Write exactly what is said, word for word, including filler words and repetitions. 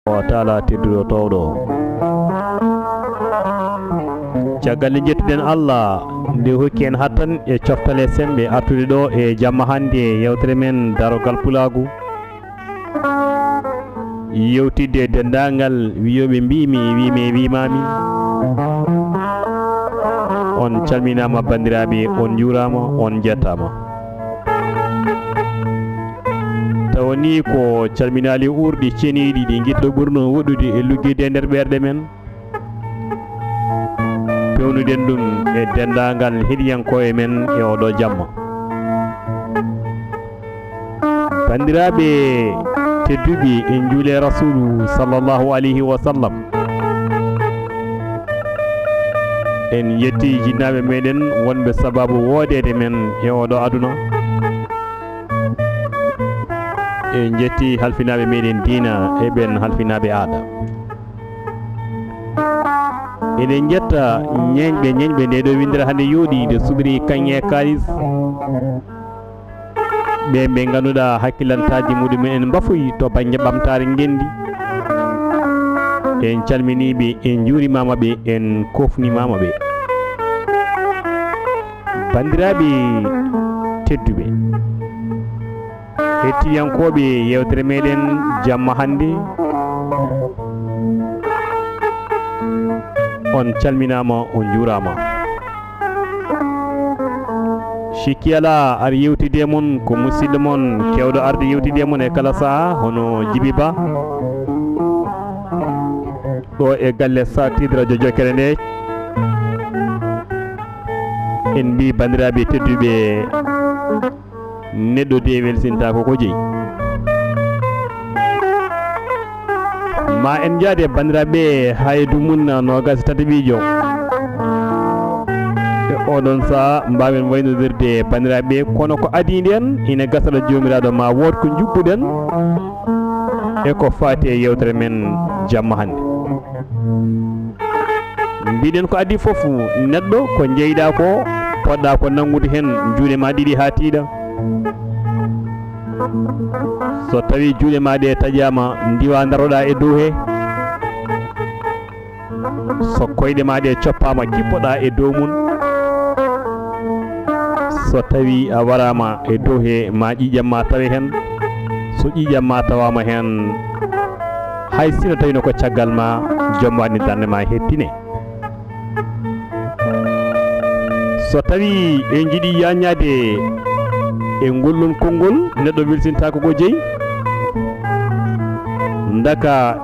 O taala tedduɗo toowɗo. Caggal nde njettuɗen Allah nde hokki en hattan e coftale semɓe artude ɗo e jamma hannde e yewtere men Darogal Pulaagu. Yewtidde denndaangal wiyooɓe mbiimi, wiimi, wiimaami. On calminaama banndiraaɓe, on njuuraama, on njettaama. Tawa ni ko calminaali uurɗi ceniiɗi ɗi ngiɗɗo ɓurno woɗɗude e luggiide e nder ɓerɗe men. Pewnuɗen ɗum e denndaangal heɗiyankooɓe men e oɗo jamma. Banndiraaɓe tedduɓe, en njuule Rasuulu sallallahu alayhi wa sallam. En njetti jinnaaɓe meɗen wonɓe sababu woodeede men e oɗo aduna. En njetti halfinaaɓe meɗen diina e ɓen halfinaaɓe aada. Eɗen njetta ñeeñɓe, ñeeñɓe nde ɗo winndere hannde yooɗi, nde suɓiri kaŋŋe e kaalis. Ɓe, ɓe ngannduɗaa hakkillantaaji muɗumen en mbafoyi to bannge ɓamtaare ngenndi. En calminiiɓe, en njuurimaama ɓe, en kofnimaama ɓe. Banndiraaɓe tedduɓe, hettiyankooɓe yewtere meɗen jamma hannde, on calminaama, on njuuraama. Sikki alaa, ar yewtidde e mon ko musidɗo mon keewɗo arde yewtidde e mon e kala saha, hono Jibi Ba, ɗo e galle Sa Tidra jo jokkere nde. En mbi banndiraaɓe tedduɓe, neɗɗo de welsintaako ko jeyi. Ma en njaade banndiraaɓe haa e dumunna noogaas e tataɓiijo. E oɗon saha mbaawen waynodirde banndiraaɓe, kono ko adii nden ina gasa ɗo Joomiraaɗo ma wood ko njuɓɓuɗen e ko faati e yewtere men jamma hannde. Mbiɗen ko adii fof, neɗɗo ko jeyɗaa ko, poɗɗaa ko nanngude heen juuɗe ma ɗiɗi haa tiiɗa. So tawii juuɗe ma ɗe taƴaama, ndiwa ndaroɗaa e dow he. So koyɗe ma ɗe coppaama, kippoɗaa e dow mum. So tawii a waraama e dow he, ma ƴiiƴam ma tawe heen. So ƴiiƴam ma tawaama heen, hay sino tawino ko caggal ma, joom waɗni darnde ma hettine. So tawii en njiɗi yaññaade e ngol ɗon konngol, neɗɗo welsintaako ko jeyi. Ndaka